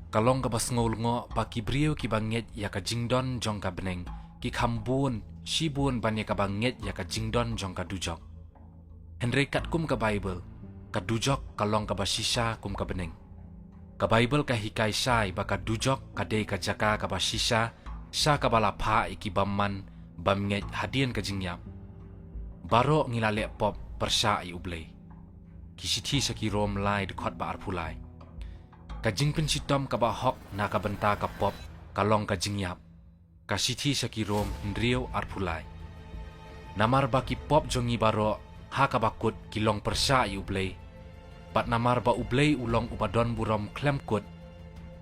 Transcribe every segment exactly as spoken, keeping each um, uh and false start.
Ka long kaba sngewlyngngoh ba ki briew kiba ngeit ïa ka jingdon jong ka bneng ki kham bun shibun ban ïa kaba ngeit ïa ka jingdon jong ka dujok. Hynrei katkum ka Baibl, ka dujok ka long kaba shisha kum ka bneng. Ka Baibl ka hikai shai ba ka dujok ka dei ka jaka kaba shisha sha kaba la phah ïa ki bymman bymngeit hadien ka jingïap. Baroh ngi la leh pop pyrshah ïa U Blei. Ki Shithi sha ki Rom lai dkhot ba arphew lai. Ka jingpynshitom kaba hok na ka bynta ka pop ka long ka jingïap. Ka Shithi sha ki Rom hynriew arphew lai. Namar ba ki pop jong ngi baroh ha kaba kut ki long pyrshah ïa U Blei, bad namar ba U Blei u long uba don burom khlem kut,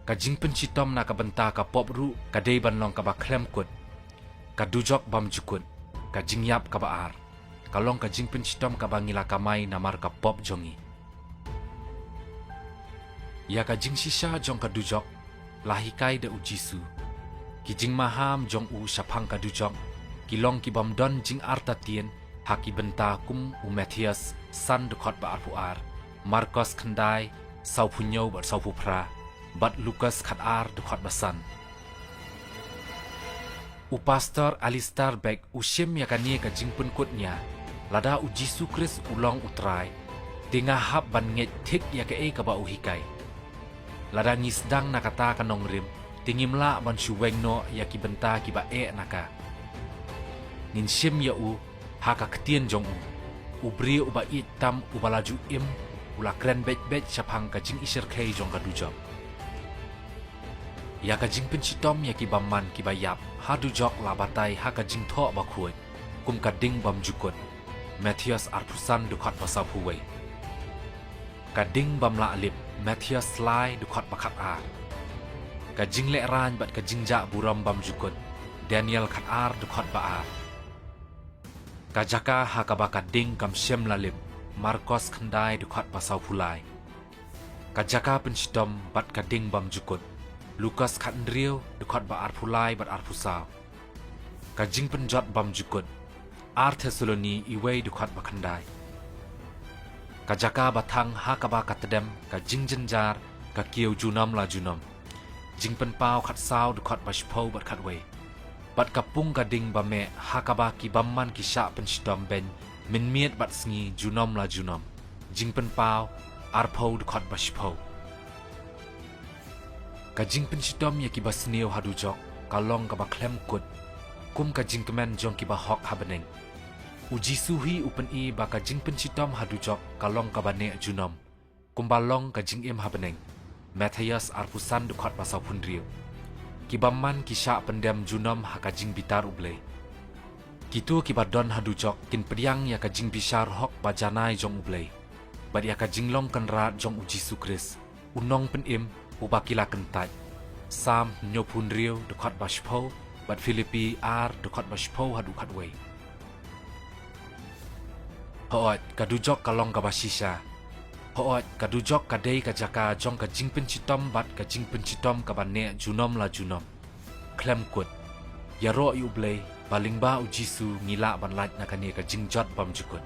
ka jingpynshitom na ka bynta ka pop ruh ka dei ban long kaba khlem kut. Ka dujok bymjukut, ka jingïap kaba ar, ka long ka jingpynshitom kaba ngi la kamai namar ka pop jong ngi. Ïa ka jingshisha jong ka dujok la hikai da U Jisu. Ki jingmaham jong u shaphang ka dujok ki long ki bym don jingartatien ha ki bynta kum u Mathaios san dkhot ba arphew ar, Markos khyndai sawphew hynñiew bad sawphew phra, bad Lukas khatar dkhot ba san. U Pastor Alistair Begg u shim ïa kane ka jingpynkut nia, lada U Jisu Khrist u long U Trai, te nga hap ban ngeit thik ïa kaei kaba u hikai. Lada ngi sdang na kata ka nongrim, te ngim lah ban shu weng noh ïa ki bynta kiba eh na ka. Ngin shim ïa u ha ka ktien jong u, u briew uba ïeit tam uba la ju im, u la kren beit beit shaphang ka jingisyrkhei jong ka dujok. Ïa ka jingpynshitom ïa ki bymman kiba ïap ha dujok la batai ha ka jingthoh bakhuid kum ka ding bymjukut, Mathaios arphew san dkhot ba sawphew wei. Ka ding bym lah lip, Mathaios lai dkhot ba khatar. Ka jinglehrain bad ka jingjah burom bymjukut, Daniel khatar dkhot ba ar. Ka jaka ha kaba ka ding kam shym la lip, Markos khyndai dkhot ba sawphew lai. Ka jaka pynshitom bad ka ding bymjukut, Lukas khathynriew dkhot ba arphew lai bad arphew saw. Ka jingpynjot bymjukut, Ar Thessaloni iwei dkhot ba khyndai. Ka jaka ba thang ha kaba ka tdem ka jingjynjar ka kiew junom la junom, Jingpynpaw khatsaw dkhot ba shiphew bad khatwei. Bad ka pung ka ding ba meh ha kaba ki bymman ki shah pynshitom beiñ mynmiet bad sngi junom la junom, Jingpynpaw arphew dkhot ba shiphew. Ka jingpynshitom ïa kiba sniew ha dujok ka long kaba khlem kut, kum ka jingkmen jong kiba hok ha bneng. U Jisu hi u pyni ba ka jingpynshitom ha dujok ka long kaba neh junom, kumba long ka jingim ha bneng, Mathaios arphew san dkhot ba sawphew hynriew. Ki bymman ki shah pyndem junom ha ka jingbitar U Blei. Kito kiba don ha dujok kin pdiang ïa ka jingbishar hok ba janai jong U Blei bad ïa ka jinglong kynrad jong U Jisu Khrist, U Nongpynim uba ki la kyntait, Salm hynñiewphew hynriew dkhot ba shiphew bad Philippi ar dkhot ba shiphew haduh khatwei. Hooid, ka dujok ka long kaba shisha. Hooid, ka dujok ka dei ka jaka jong ka jingpynshitom bad ka jingpynshitom kaba neh junom la junom, khlem kut. Ïaroh ïa U Blei, ba lyngba U Jisu ngi lah ban lait na kane ka jingjot bymjukut.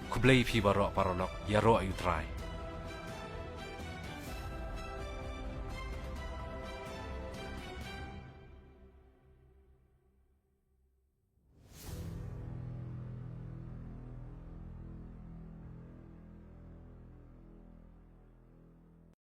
Khublei ïa phi baroh paralok, ïaroh ïa U Trai.